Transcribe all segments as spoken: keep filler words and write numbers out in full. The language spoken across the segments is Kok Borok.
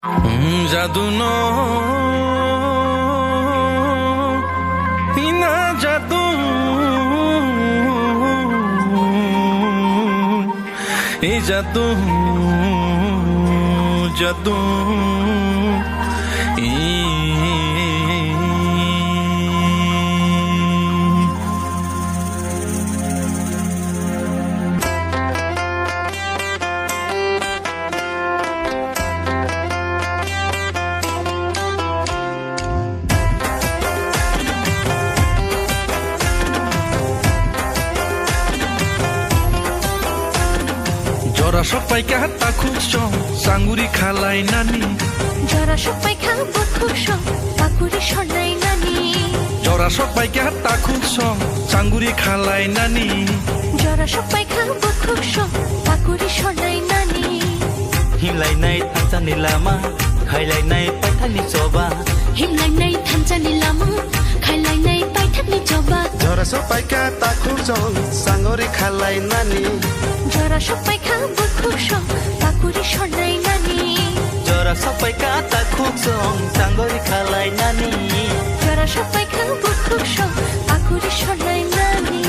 Jadu no, ina jadu, e jadu, jadu, e. Jora sok paikha takhuk song, sanguri khalai nani. Jora sok paikha bukhuk song, pakuri sonai nani. Jora sok paikha takhuk song, sanguri khalai nani. Jora sok paikha bukhuk song, pakuri sonai nani. Himlainai thansa ni lama, khailainai paithak ni choba. Himlainai thansa ni lama, khailainai paithak ni choba. Jora sok paikha takhuk song, sanguri khalai nani. Jora sok paikha bukhuk song, pakuri sonai nani. Jora sok paikha takhuk song, sanguri khalai nani. Jora sok paikha bukhuk song, pakuri sonai nani.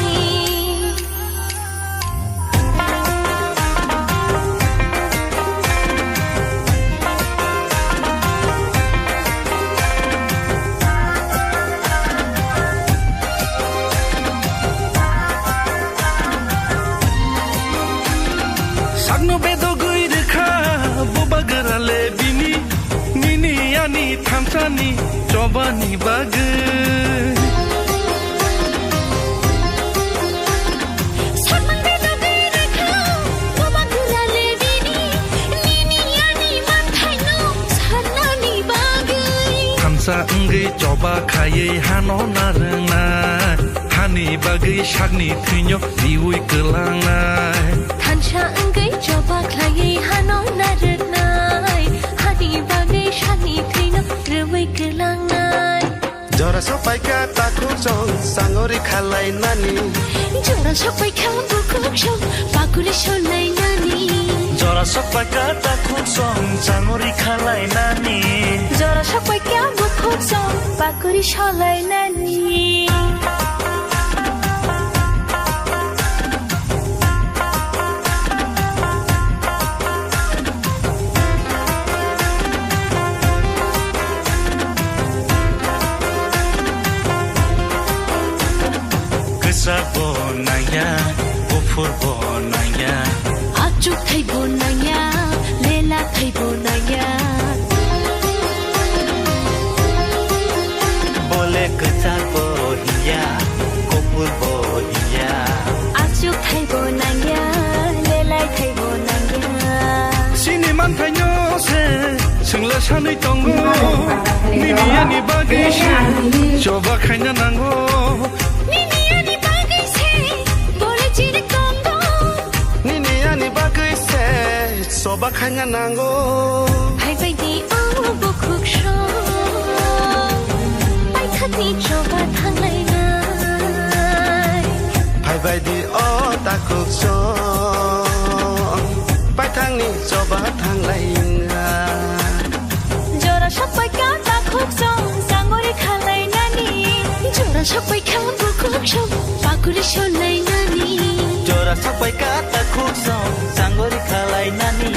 Sakno bedogwi rwkha bubagra le bini, nini ani thansani chobani bagwi. Sakno bedogwi rwkha bubagra le bini, nini ani manthaino sanani bagwi. Thansa wngwi choba khaiwi hano narwknai. Hani bagwi sakni thwino riui kwlangnai. Thansa wngwi choba khlaiwi hano narwknai. Hani bagwi sakni thwino riui kwlangnai. Jora sok paikha takhuk song, sanguri khalai nani. Jora sok paikha bukhuk song, pakuri sonai nani. Jora sok paikha takhuk song, sanguri khalai nani. Jora sok paikha bukhuk song, pakuri sonai nani. Kwchak bo nangya, buphur bo nangya. Achuk thai bo nangya, lela thai bo nangya. Bole kwchak bo hiya, kuphur bo hiya. Achuk thai bo nangya, lelai thai bo nangya. Chini manthaino se, swngla sanwi tongo. Nini ani bagwi se, choba khaina nango. Nini ani bagwi se, bole chini tongo. Nini ani bagwi se, choba khaina nango. Phai bai di o bukhuk song, paithakni choba thanglainai. Phai bai di o takhuk song, paithakni choba thanglainai. Jora sok paikha takhuk song, sangori khalai nani. Jora sok paikha bukhuk song, pakuri sonai nani. Jora sok paikha takhuk song, sangori khalai nani.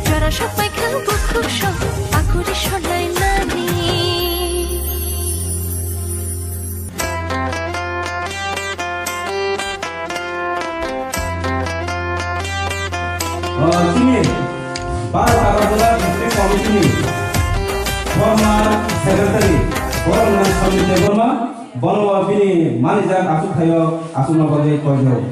Jora sok paikha bukhuk song, pakuri sonai nani. O, chini Bharat Agartala District Committee ni former secretary, borok nang Sanjay Debbarma, bono bini manijak aswk thaio, aswkno bagwi koijak.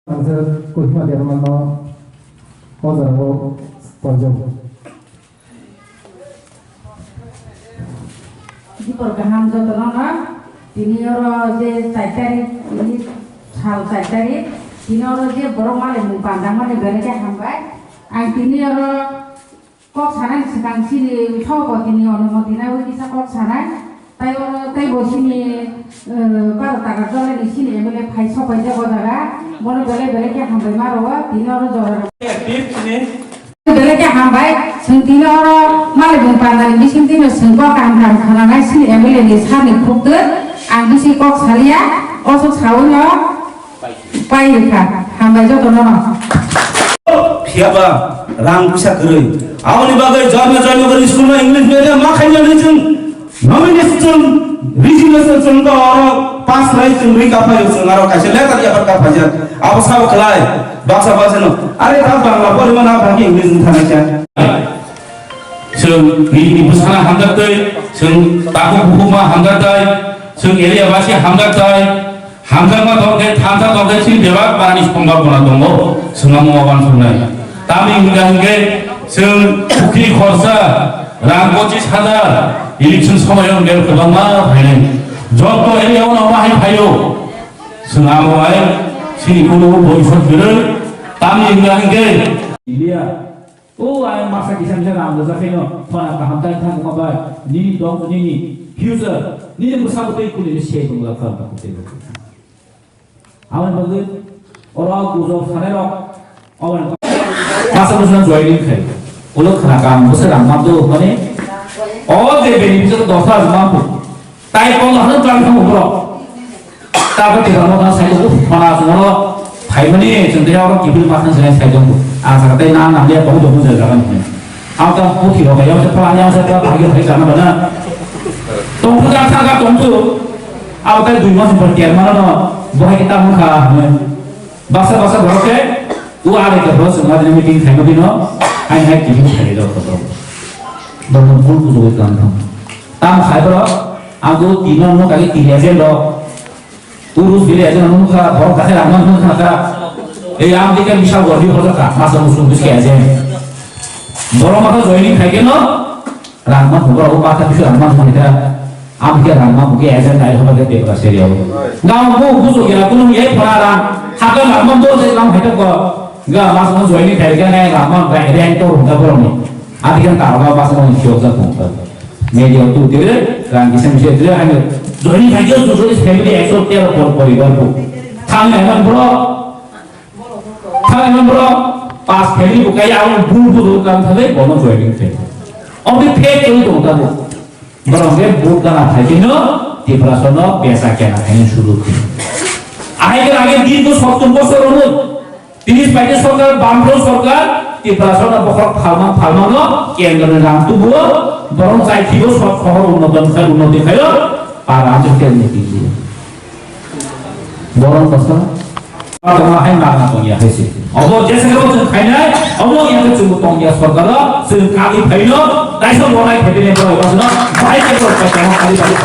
Sanjay Kohima Debbarma no o jaga o koijak. Dipor kaham jotono no, tini oro je char tarik, tini sal char tarik, tini oro je borok malai mung pandang mani belai khe hambai. Ang tini oro kok sanani swkang chini sopotini onumoti naiwi kisa kok sanai. Tai oro teibo chini, eh, Bharat Agartala ni chini M L A phai sokphaijak o jaga. Bono belai belai khe hambai ma rwo, tini oro jora rok. Active sini. Belai khe hambai, chwng tini oro malik bung pandani bising tini chwng kok kaham kaham khwnanai sini M L A ni sir ni khuk twi, ang bisi kok saliya, osok sawi no pai rikha, hambai joto no no. Phiya ba rang puisa kwrwi, aboni bagwi Jarna Joynagar school no English medium ma khaina ni chwng Nomination chwng, resignation chwng to oro pass lai chwng ri kaphai chwng aro kaisa letter yaphar kaphai jak. Abo sabo khlai, baksa baksa no. Are ta Bangla pori mana bhagi English ni thana kya? Chwng ni ni bwsana hamjak tei, chwng takhuk bukhukma hamjak tei, chwng area basi hamjak tei, hamjakma tongkhe, thansa tongkhe, chini bebak manani sombhabona tongo, chwng amo wansuknai. Tamni hwnkha hwnkhe, chwng pukhri khorsa, rang pochis hajar, election somoyo hwnkhe kwbangma phainai. Joto area o no bahai phaio. Chwng amo hai, chini kunu boisot kwrwi, tamni hwnkha hwnkhe. India. O ayang masa kisa kisa rang rwjak khe no, phana kaham tai thang wngma bai, nini dong, nini future, nini bwsa bwtwi kuni se tong jak kha, ta kute. Aboni bagwi oro gujok sanai rok, aboni masa bwsa joining khai, ulo khna kam bwsa rang ma do mane, o je bini bisor dos ta ma bu, tai kol hanu tang thang bro. Tabuk tei rano na sai ko phana sungno phaimani chwng tei oro kiphil ma thang sai sai tong. Ang sakha tei na nang ya tong tong jai jaga ni. Ang ta puthi rok ya phana ya sa ta bhagi bhagi kana bana. Tong phuja thang ka tong tu. Ang ta dui mas por tiar mana no. Bohai kita mukha. Basa basa borok khe u ale ka bro sung ma meeting khaima bino. Hai hai kiphil khai do ko. Bono bul ku do kan thang. Tam khai bro. Ang tu tino no kali tiya je do. Urus bile aja nung kha, borok kaisa rang man nung kha kha. Ei, am dikhe misal gordi hoja kha, masa musung biske aja. Borok ma kha joining khai khe no, rang man borok ma kha biske rang man nung kha. Am khe rang man buke aja nai hoja khe tebra serial. Gam bu bu so kira kunung yai phara rang, hakhe rang man do se rang khai kha. Ga masa musung joining khai khe nai rang man rai rai to rung kha borok ni. Adikan tarwa basa no siok jak tong kha. Media tu tire, rang kisa misa tire, ano joining khai khe tu joining family ekso tero por poribar bu. Thang nai man bro. Thang nai man bro. Pas family bu kaya ang bu bu bu kan thale bono joining khai. Only fake koi tong kha bu. Borok khe vote gana phai khe no Tiprasa no besa kena khai suru. Ahai khe age din ko sottor bosor rwngo. Tini paite sorkar, Bamfront sorkar, Tiprasa no bokhorok phalmang phalmang no kendro ni rang tubuo, borok chai thibo sok sohor unnoto khai unnoti khaio, para amchuk tel ni tiji. Borok kosa. Tongma hai magna tongya hai se. Obo jesa khe bo chwng khainai, obo yang khe chwng tongya sorkar o, chwng kali phaino, taisa monai phaitene borok basno, bahai khe borok khaitamo kali kali.